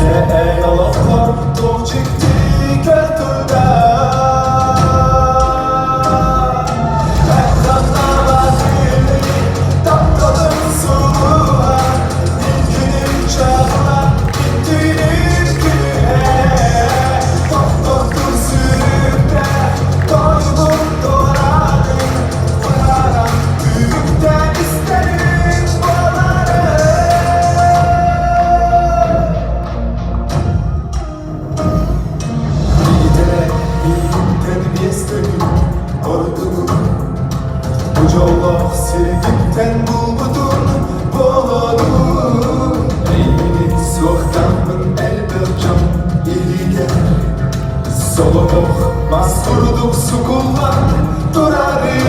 Эй олоххор туох дьикти көр Тапталым сулуһа, мин күнүм чаҕыла, мин түүнүм күнүһэ. Тохтотур сүрүктээх, тойбут туораатын, бараран күүрүктэн истэрим буоларын. Биитэрэ миигиттэн биэстэбин ордугун Бу дьоллоох сиргиттэн булбутун буолуодун Эйигин суохтааммын элбэх дьон илиитэ Солотох мас курдук сукуллан турарым.